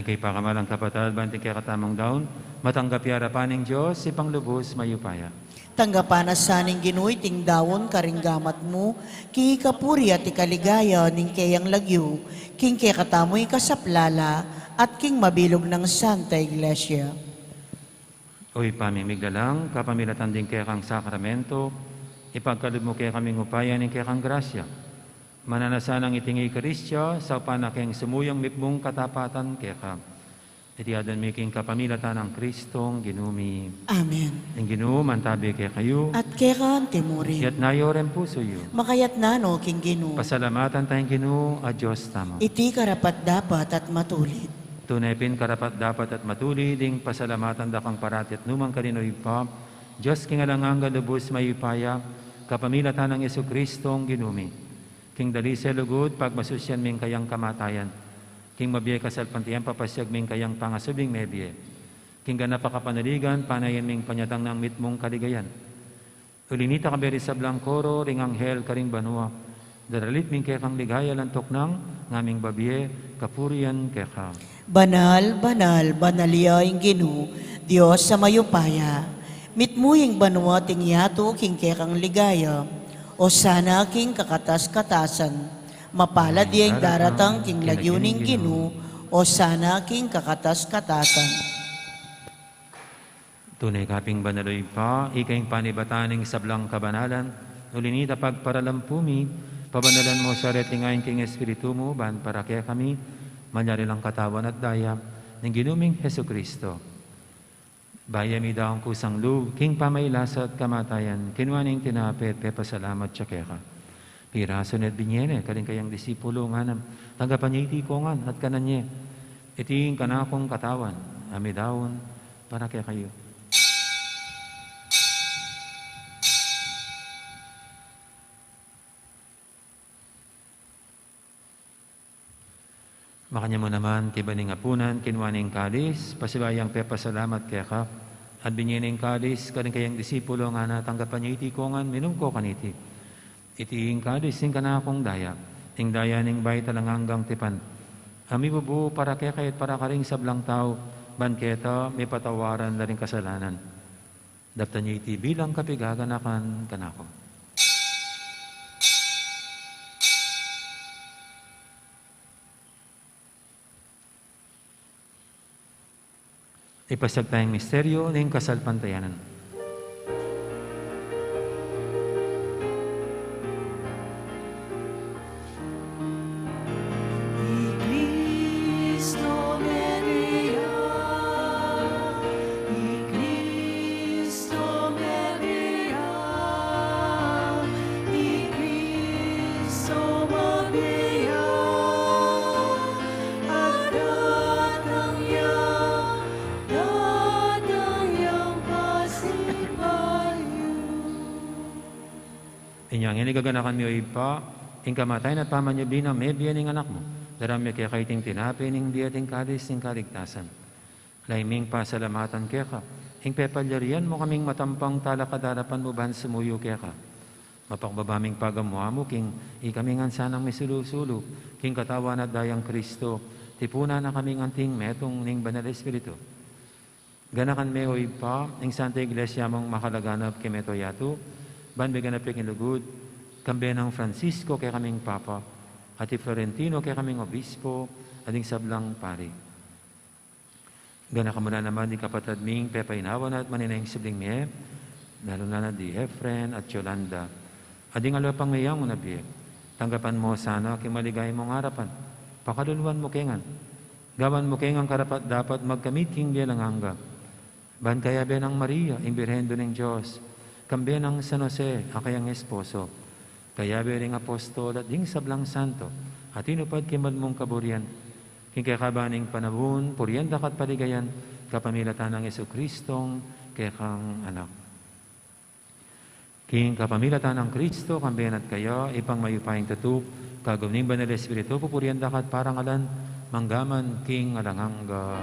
Ipakamalan kapatad, ban iting kekatamung daun matanggap ya arapan ning Dios, Ibpang lubus mayupaya. Tanggapan na sa ning Ginu iting daun karing gamat mu, king ikapuri at ikaligaya ning keyang lagyu, king kekatamung ikasaplala, at king mabilug nang Santa Iglesia. O Ibpa ming miglalang, kapamilatan ding kekang sakramento, ipagkalub mu kekaming upaya ning kekang grasya. Mananu na sanang iting Eukaristia, saupan na keng sumuyang mitmung katapatan keka. Iti adwan mi king kapamilatan nang Kristong Ginu mi. Amen. Ing Ginu mantabi kekayu. At keka mu rin. Itas yu ring pusu yu. Makatas na no king Ginu. Pasalamatan taya ing Ginu a Dios tamu. Iti karapat-dapat at matulid. Tune pin karapat-dapat at matulid ing pasalamatan da kang parati at nukarin man, O Ibpa, Dios king alang angga, lubus mayupaya, kapamilatan nang Jesucristong Ginu mi. King dalise lugud pagmasusyan mi ing kayang kamatayan, king mabie kasalpantayanan papasiag mi ing kayang pangasubling mebie, king ganap a kapanaligan panayan mi ing panyatang nang mitmung kaligayan. Uli na nita, kayabe ring sablang koro ring anghel karing banua, daralit mi ing kekang ligaya, lantuk nang ngaming babie kapurian keka. Banal, banal, banal ya ing Ginu, Dios a mayupaya. Mitmu ing banua at ing yatu king kekang ligaya. Osana king kakatas-katasan. Mapalad ya ing daratang king lagyu ning Ginu. Osana king kakatas-katasan. Tune ka pin banal, O Ibpa, ika ing panibatan ning sablang kabanalan, uli na nita pagparalan pu mi, pabanalan mu sa reting ain king Espiritu mu, ban para kekami, malyari lang katawan at daya ning Ginu ming Jesucristo. Bayu mi daun kusang lub, king pamagkasakit at kamatayan, kinua ne ing tinape, pepasalamat ya keka. Pirasu ne at binie ne karing kayang disipulu, ngana, tanggapan ye iti kongan at kanan ye. Iti ing kanakung katawan, a midaun para kekayu. Makanyan mu naman, kaybat ning apunan, kinua ne ing kalis, pasibayu yang pepasalamat keka, at binie ne ing kalis karing kayang disipulu, ngana, tanggapan ye iti kongan, minum ko kaniti. Iti ing kalis ning kanakung daya, ing daya ning bayu at alang anggang tipan, a mibubu para kekayu at para karing sablang tau, ban keta mipatawaran la ring kasalanan. Daptan ye iti bilang kapaganakan kanaku. Ipasiag taya ing misteryu ning kasalpantayanan. Inya ngeni gaganakan mi, O Ibpa, ing kamatayan at pamanyubli nang mebie ning Anak mu. Daraun mi keka iting tinape ning bie at ing kalis ning kaligtasan. Lalu ming pasalamatan keka ing pepalyarian mu kaming matampang talakad king arapan mu ban sumuyu keka. Mapakbaba ming pagamu-amu king ikami ngan sanang misulu-sulu king katawan at dayang Kristo, tipunan na kaming anting metung ning Banal Espiritu. Ganakan me, O Ibpa, ing Santa Iglesia mung makalaganap king mabilug a yatu, ban miganap ya king lugud, kambe nang Francisco kekaming Papa, at i Florentino kekaming Obispo, at ding sablang pari. Ganakan mu la naman ding kapatad ming pepainawa na at manenaya king subling mie, lalu na di Efren at Yolanda, at ding aliwa pang meyangu na bie. Tanggapan mu la sana king maligaya mung arapan, pakaluluan mu ke ngan. Gawan mu ke ngan karapat-dapat magkamit king bie alang angga. Ban kayabe nang Maria, ing Birhen Indu ning Dios, kambe nang San Jose, a kayang esposo, kayabe ring apostol at ding sablang santo, a tinupad king banal mung kaburian, king kekaban ning panaun, purian da ka at paligayan, kapamilatan nang Jesucristong kekang Anak. King kapamilatan nang Kristo, kambe na at kaya, Ibpang mayupayang tutu, kagum ning Banal Espiritu, pupurian da ka at parangalan, mangga man king alang angga.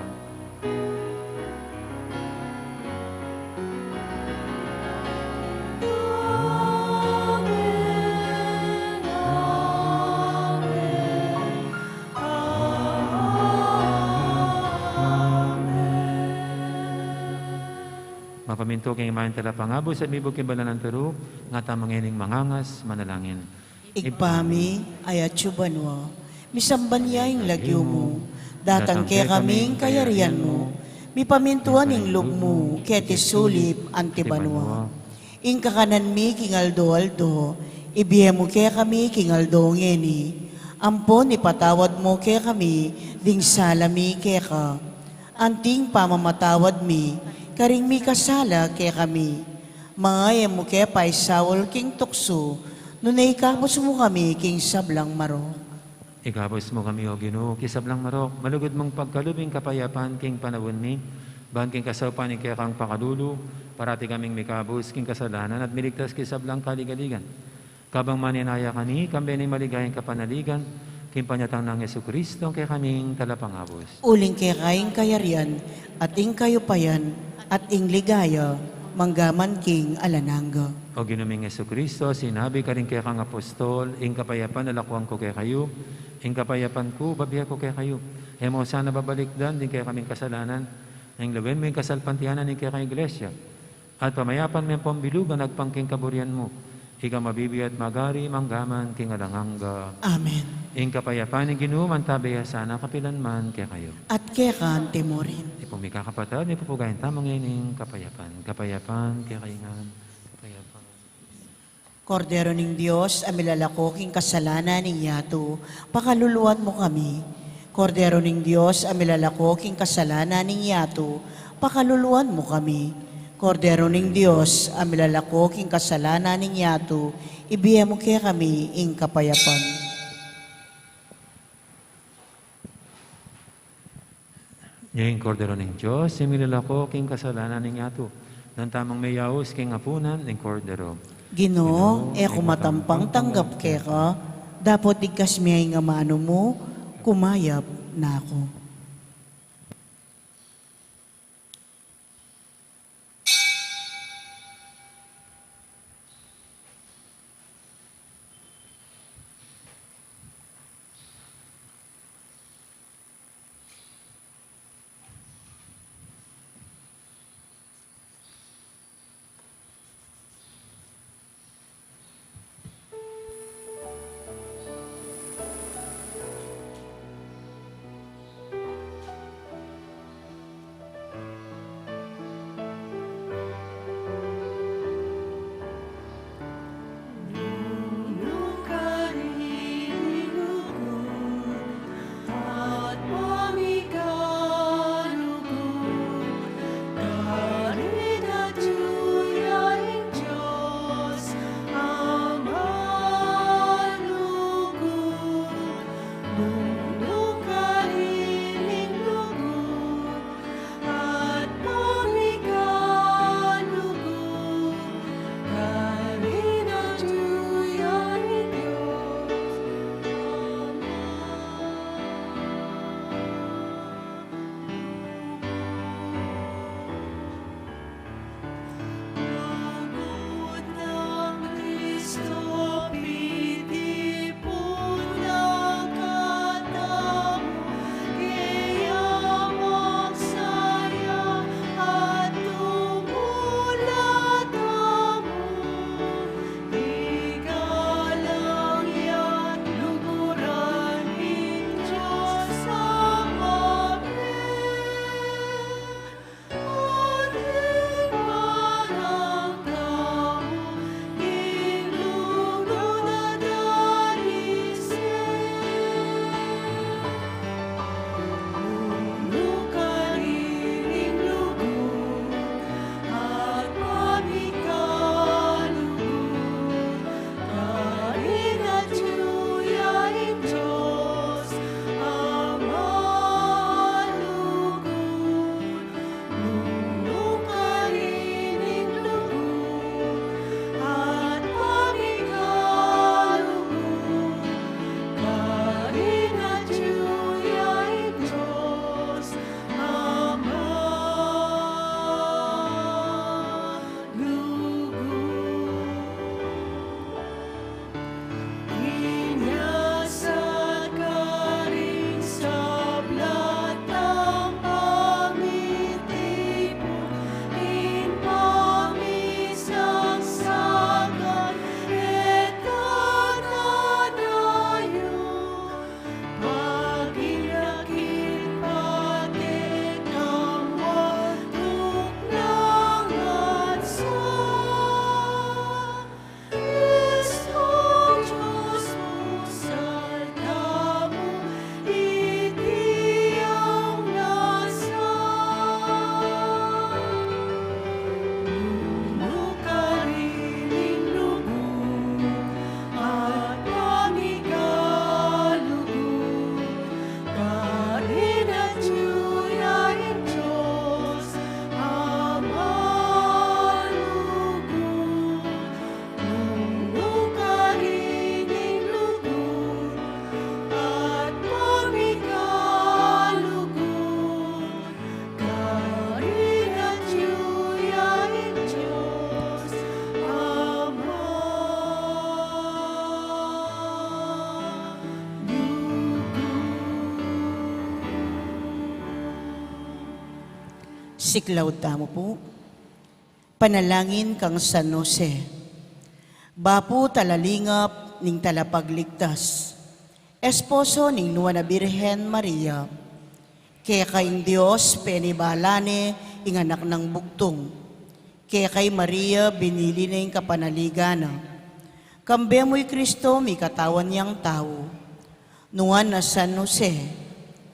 Mapamintu king imahe ning Talapangabus at mibug king banal nang turu, nga tamu ngening mangangas manalangin. Ibpa mi, atsu ka banua, misamban ya ing lagyu mu, datang kekami ing kayarian mu, mipamintuan ing lub mu keti sulip anti banua. Ing kakanan mi king aldo-aldo ibie mu kekami king aldo ngeni. Ampon ipatawad mu kekami ding sala mi keka, anti ing pamamatawad mi karing mikasala kekami. Manga e mu ke paisaul king tuksu, nune ikabus mu kami king sablang marok. Ikabus mu kami, O Ginu, king sablang marok, malugud mung pagkalub ing kapayapan king panaun mi, ban king kasaupan ning kekang pakalulu, parati kaming mikabus king kasalanan at miligtas king sablang kaligaligan. Kabang manenaya kami, kambe ning maligayang kapanaligan, king panyatang nang Jesucristo, kekaming Talapangabus. Uling keka ing kayarian, at ing kayupayan, at ing ligaya, manggaman king alang angga. O Ginu ming Jesucristo, sinabi karing kekang apostol, ing kapayapan lalakwan ku kekayu, ing kapayapan ku, bibie ku kekayu. E mu sana babalikdan ding kekaming kasalanan, nune lawen mu ing kasalpantayanan ning kekang Iglesia. At pamayapan me ampon bilugan agpang king kaburian mu, ika a mabibie at magari manggaman king alang angga. Amen. Ing kapayapan ning Ginu mantabe ya sana kapilan man kekayu. At keka anti mu rin. Ipung mikakapatad, mipupugayan tamu ngening kapayapan. Kapayapan kekayu ngan. Kapayapan. Kordero ning Dios, a milalako king kasalanan ning yatu, pakaluluan mu kami. Kordero ning Dios, a milalako king kasalanan ning yatu, pakaluluan mu kami. Kordero ning Dios, a milalako king kasalanan ning yatu, ibie mu kekami ing kapayapan. Ing Kordero ning Dios, a milalako king kasalanan ning yatu. Nanu tamung meyaus king apunan ning Kordero. Ginu, e ku matampang tanggap keka, dapot igkas me ing amanu mu, kumayap na ku. Siklaud tamu pu. Panalangin kang San Jose. Bapu talalingap ning talapagligtas, esposo ning Nuan a Birhen Maria. Keka ing Dios penibala ne ing anak nang bugtung. Keka i Maria binili ne ing kapanaligan na. Kambe mu i Kristo mikatawan yang tau. Nuan a San Jose,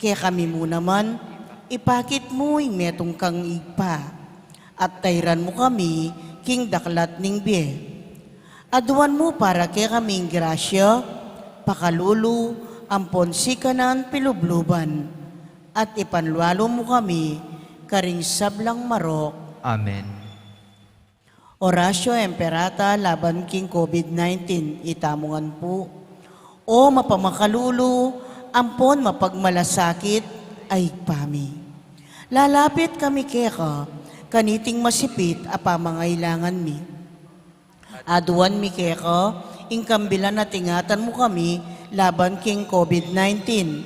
kekami mu naman ipakit mu ing metung kang Ibpa, at tairan mu kami king daklat ning bie. Aduan mu para kekami ing grasya, pakalulu, ampon sikanan pilubluban, at ipanlualu mu kami karing sablang marok. Amen. Oratio Imperata laban king COVID nineteen, itamu ngan pu. O mapamakalulu ampon mapagmalasakit a Ibpa mi, lalapit kami keka kaniting masipit a pamangailangan mi. Aduan mi keka ing kambilan at ingatan mu kami laban king COVID nineteen.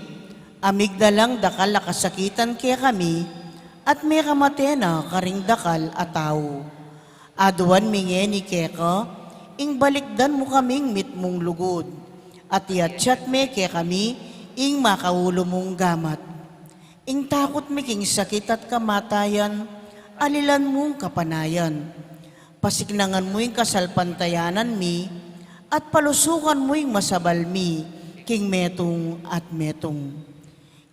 Amigdalang dakal a kasakitan kekami at mekamate na karing dakal a tau. Aduan mi ngeni keka ing balikdan mu kaming mitmung lugud, at iatsat me kekami ing makaulu mung gamat. Ing takut mi king sakit at kamatayan, alilan mung kapanayan. Pasiknangan mu ing kasalpantayanan mi, at palusukan mu ing masabal mi king metung at metung.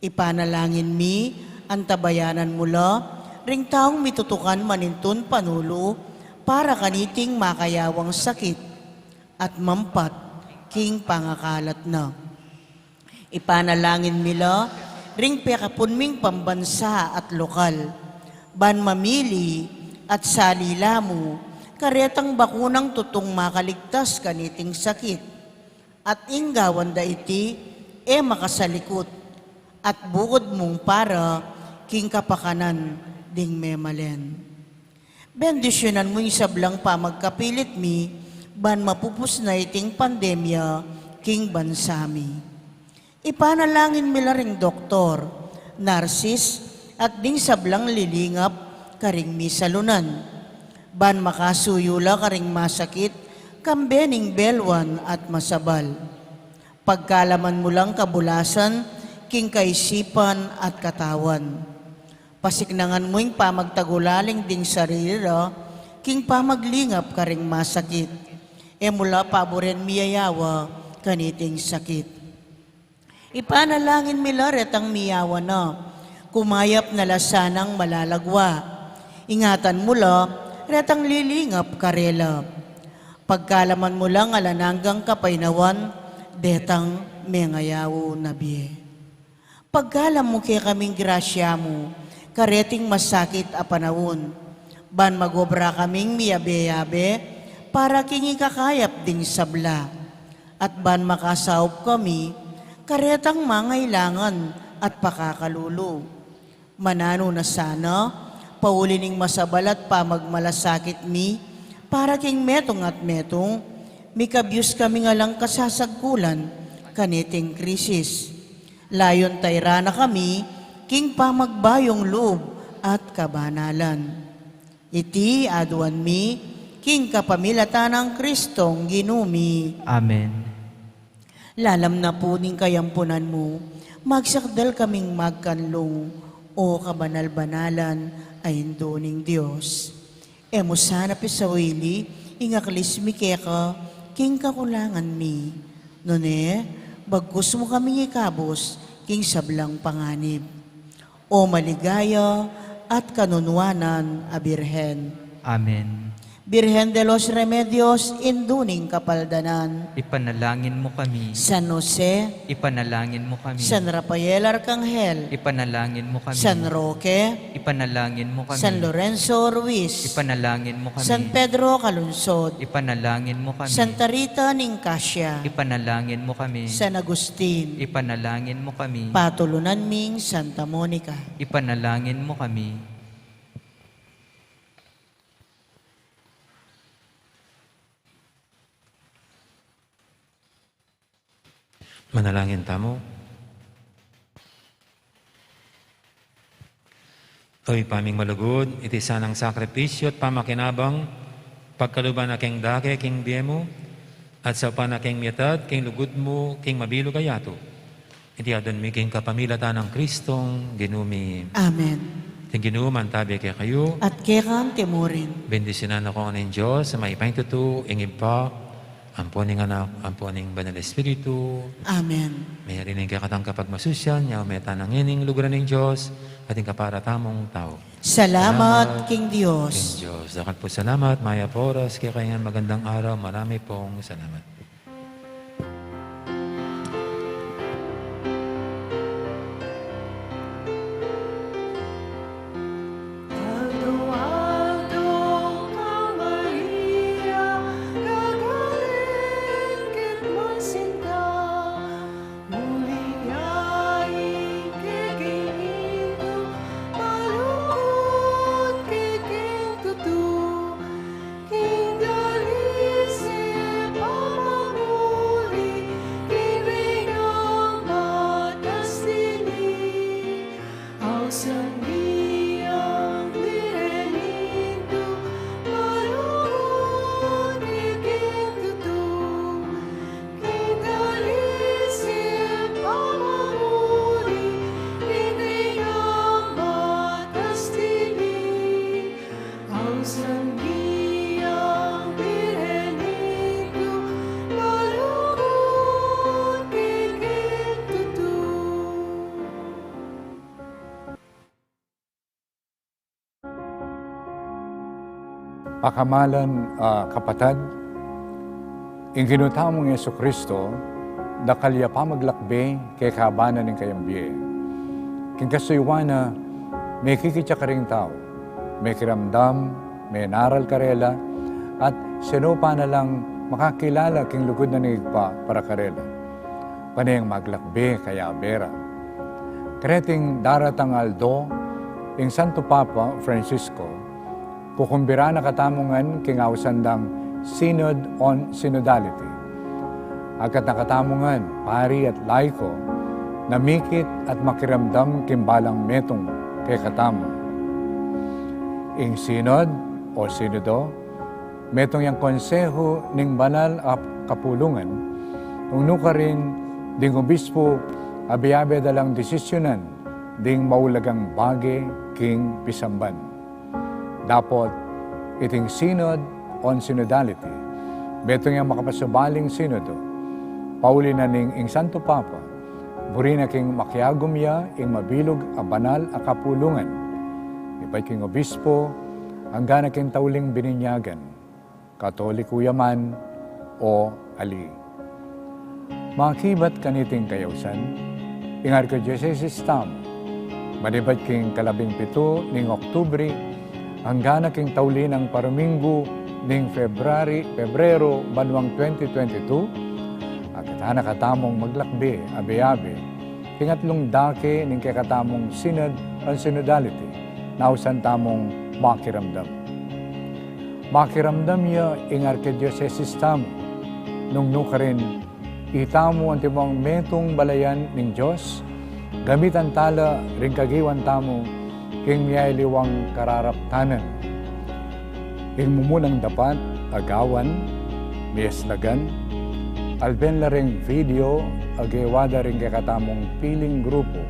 Ipanalangin mi, antabayanan mu la ring taung mitutukan manintun panulu para kaniting makayawang sakit at mampat king pangakalat na. Ipanalangin mi la ring pekapun ming pambansa at lokal, ban mamili at salila mu karetang bakunang tutung makaligtas kaniting sakit. At ing gawan da iti, e makasalikut, at bukud mung para king kapakanan ding memalen. Bendisyunan mu ing sablang pamagkapilit mi, ban mapupus na iting pandemya king bansa mi. Ipanalangin mi la ring doktor, narsis, at ding sablang lilingap karing misalunan, ban makasuyu la karing masakit, kambe ning belwan at masabal. Pagkalaman mu lang kabulasan king kaisipan at katawan. Pasiknangan mu ing pamagtagulaling ding sarili ra king pamaglingap karing masakit. E mu la paburen miyayawa kaniting sakit. Ipanalangin mi la retang miyawa na, kumayap na la sanang malalagwa. Ingatan mu la retang lilingap karela. Pagkalaman mu lang alang anggang kapaynawan detang mengayaw na bie. Pagkalam mu kekaming grasya mu kareting masakit a panaun, ban magobra kaming miyabe-yabe para king ikakayap ding sabla, at ban makasaup kami karetang mangailangan at pakakalulu. Mananu na sana, pauli ning masabal at pamagmalasakit mi para king metung at metung, mikabyus kaming alang kasasagkulan kaniting krisis. Layun tairan na kami king pamagbayung lub at kabanalan. Iti aduan mi king kapamilatan nang Kristong Ginu mi. Amen. Lalam na pu ning kayampunan mu, magsakdal kaming magkanlung, O kabanal-banalan a Indu ning Dios. E mu sana pisawili ing aklis mi keka king kakulangan mi, nune bagkus mu kaming ikabus king sablang panganib. O maligaya at kanunuanan a Birhen. Amen. Birhen de los Remedios, Indu ning Kapaldanan. Ipanalangin mu kami. San Jose. Ipanalangin mu kami. San Rafael Arkanghel. Ipanalangin mu kami. San Roque. Ipanalangin mu kami. San Lorenzo Ruiz. Ipanalangin mu kami. San Pedro Calungsod. Ipanalangin mu kami. Santa Rita ning Casia. Ipanalangin mu kami. San Agustin. Ipanalangin mu kami. Patulunan ming Santa Monica. Ipanalangin mu kami. Manalangin tamu. Ibpa ming malugud, iti sanang sakripisyu at pamakinabang, pagkaluban na keng dake king bie mu, at saupan na keng miatad king lugud mu king mabilug a yatu. Iti adwan mi king kapamilatan nang Kristong Ginu mi. Amen. Ing Ginu mantabi kekayu. At keka mu rin. Bendisyunan na kayu ning Dios a mayupaya king tutu, ing Ibpa, ampo ning Anak, ampo ning Banal Espiritu. Amen. Mayari ning kekatang kapagmasusian, yabe tana ngening luguran ning Dios, at ing kapara tamung tau. Salamat king Dios. King Dios. Dakal pung salamat, mayap a oras kekayu ngan, magandang araw, marami pong salamat. Aldo-aldo ka, Maria, gagaling ket masinta, uling yaing ke king indu, malugud ke king tutu, king dalise pamamuli, king Reyna batas dili. Ausan niyang Birhen ning Indu, malugud ke king tutu, king dalise pamamuli, king Reyna batas dili. Ausan niyang Birhen ning Indu, malugud ke king tutu. Pakamalan a kapatad, ing Ginu tamung Jesucristo, dakal ya pamaglakbe kekaban na ning kayang bie. King kasuyuan na, mekikit ya karing tau, mekiramdam, menaral karela, at sinupan na lang makakilala king lugud na ning Ibpa para karela. Pane yang maglakbe kayabe ra. Kareting daratang aldo, ing Santo Papa Francisco, kukumbiran na katamu ngan king ausan dang Synod on Synodality. Agkat na katamu ngan, pari at laiko, na mikit at makiramdam king balang metung kekatamu. Ing Synod o Sinodo, metung yang konsehu ning banal a kapulungan, nung nukarin ding obispo abe-abe da lang desisyunan ding maulagang bage king pisamban. Dapot iting Synod on Synodality, metung yang makapasubaling sinodo, pauli na ning ing Santo Papa, buri na king makiagum ya ing mabilug a banal a kapulungan. Ibat king obispo, angga na king tauling bininyagan, Katoliko ya man o ali. Makibat kaniting kayausan, ing arkidiosesis tamu, manibat king kalabing pitu ning Oktubre, angga na king tauli nang paruminggu ning February, Pebrero, banuang twenty twenty-two, agkatan na katamung maglakbe abe-abe king atlung dake ning kekatamung Synod on Synodality, na ausan tamung makiramdam. Makiramdam ya ing arkidiosesis tamu, nung nukarin itamu antimong metung balayan ning Dios, gamitan tala ring kagiwan tamu king miyaliwang kararaptanan. Ing mumunang dapat a gawan, miyaslagan, alben la ring video a gewa da ring kekatamung piling grupu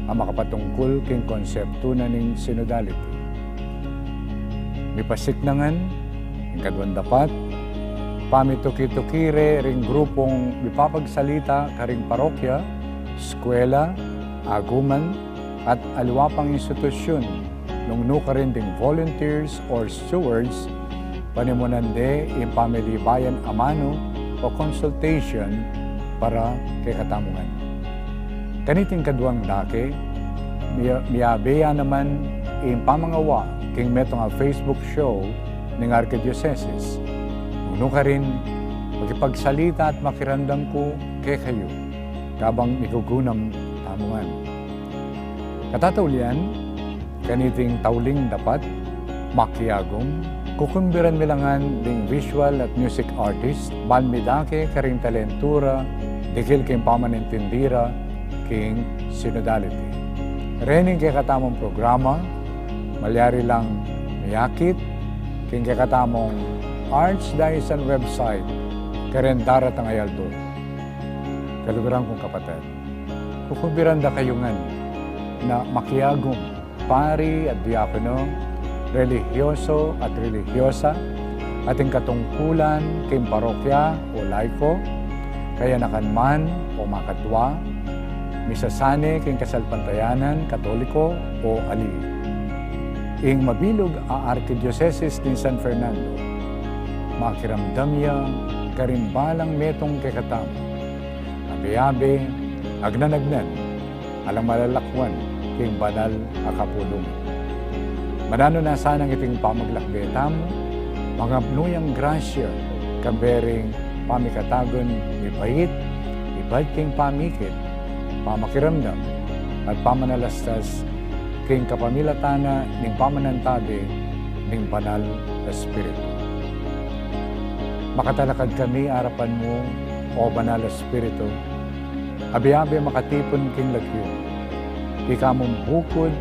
a makapatungkul king konseptu na ning synodality. Mipasik na ngan, ing kaduang dapat, pamituki-tuki re ring grupung mipapagsalita karing parokya, eskwela, aguman, at aliwa pang institusyun, nung nukarin ding volunteers or stewards, panimunan de ing pamilibayan amanu o consultation para kekatamu ngan. Kaniting kaduang dake, miya-, miyabe ya naman ing pamangawa king metung a Facebook show ning arkidiosesis. Nung nukarin, makipagsalita at makiramdam ku kekayu, kabang migugunam tamu ngan. Katataulian, kaniting tauling dapat, makiagum, kukumbiran mi la ngan ding visual at music artist, ban midake karing talentu ra, dikil king pamanintindi ra king synodality. Rening kekatamung programa, Malyari lang miyakit king kekatamung Archdiocesan website karin daratang a aldo. Kaluguran kung kapatad, kukubiran da kayu ngan na makiagum pari at diakono, relihiyoso at relihiyosa, ating katungkulan king parokya o laiko, kayanakan man o makatwa, misasane king kasalpantayanan Katoliko o ali. Ing mabilug a arkidiosesis ning San Fernando, makiramdam ya karing balang metung kekatamu, abe-abe, agnan-agnan, alang malalakuan king banal a kapulungan. Mananu na sanang iting pamaglakbe tamu, mangapnu yang grasya, kambe ring pamikatagun mibait, ibat king pamikit, pamakiramdam, at pamanalastas king kapamilatan na ning pamanantabe ning Banal a Espiritu. Makatalakad kami arapan mu, O Banal a Espiritu, abe-abe makatipun king lagyu, ika mung bukud,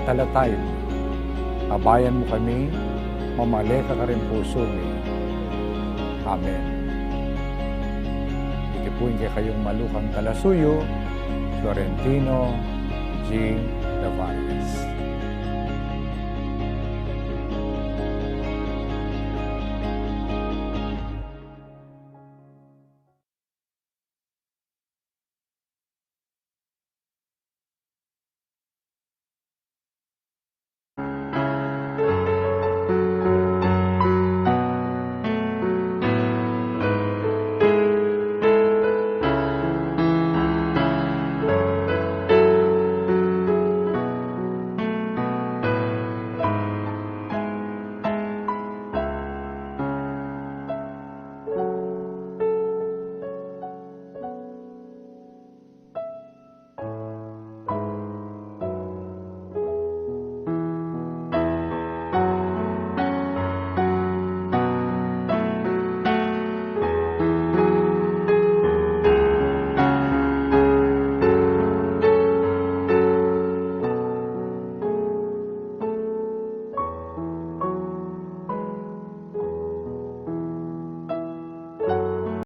talatayu, abayan mu kami, mamale ka karing pusu mi. Amen. Iti pu ing kekayung malukang talasuyu, Florentino G. Lavares.